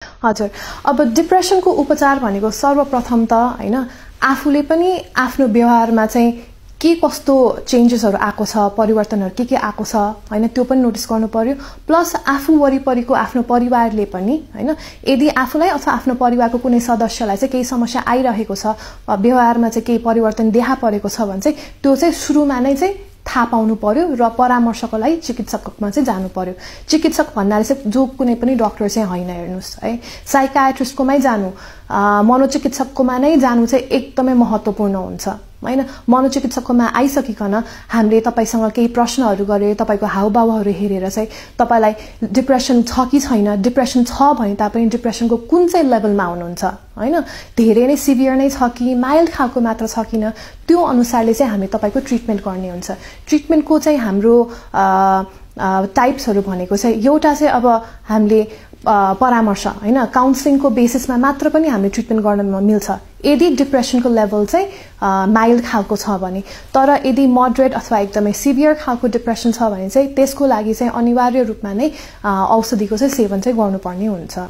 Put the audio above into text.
हजुर, अब डिप्रेसनको उपचार भनेको सर्वप्रथम त हैन आफूले पनि आफ्नो व्यवहारमा चाहिँ के कस्तो चेन्जेसहरु आएको छ, परिवर्तनहरु के आएको छ हैन त्यो पनि नोटिस गर्नु पर्यो। प्लस आफू वरिपरिको आफ्नो परिवारले पनि हैन यदि आफूलाई अथवा आफ्नो परिवारको कुनै सदस्यलाई चाहिँ केही समस्या आइरहेको छ, व्यवहारमा चाहिँ केही परिवर्तन देखा परेको छ भने चाहिँ त्यो चाहिँ सुरुमा नै चाहिँ थाहा पाउनु पर्यो र परामर्शको लागि चिकित्सकमा चाहिँ जानु पर्यो। चिकित्सक भन्नाले चाहिँ जो कुनै पनि डाक्टर चाहिँ हैन हेर्नुस् है, साइकियाट्रिस्टकोमै जानु, मनोचिकित्सककोमा नै जानु चाहिँ एकदमै महत्त्वपूर्ण हुन्छ हैन। मनोचिकित्सककोमा आइसकिकन हामीले तपाईसँग केही प्रश्नहरु गरे, तपाईको हावभावहरु हेरेर चाहिँ तपाईलाई डिप्रेसन छ कि छैन, डिप्रेसन छ भने तापनि डिप्रेसनको कुन चाहिँ लेभलमा हुनुहुन्छ हैन, धेरै नै सिभियर नै छ कि माइल्ड खालको मात्र छ किन, त्यो अनुसारले चाहिँ हामी तपाईको ट्रिटमेन्ट गर्ने हुन्छ। ट्रिटमेन्टको चाहिँ हाम्रो टाइप्सहरु भनेको चाहिँ एउटा चाहिँ अब हामीले परामर्श हैन काउन्सलिङको बेसिसमा मात्र पनि हामीले ट्रिटमेन्ट गर्न मिल्छ यदि डिप्रेसनको लेभल चाहिँ माइल्ड खालको छ भने। तर यदि मोडरेट अथवा एकदमै सिभियर खालको डिप्रेसन छ भने चाहिँ त्यसको लागि चाहिँ अनिवार्य रूपमा नै औषधिको चाहिँ सेवन चाहिँ गर्नुपर्ने हुन्छ।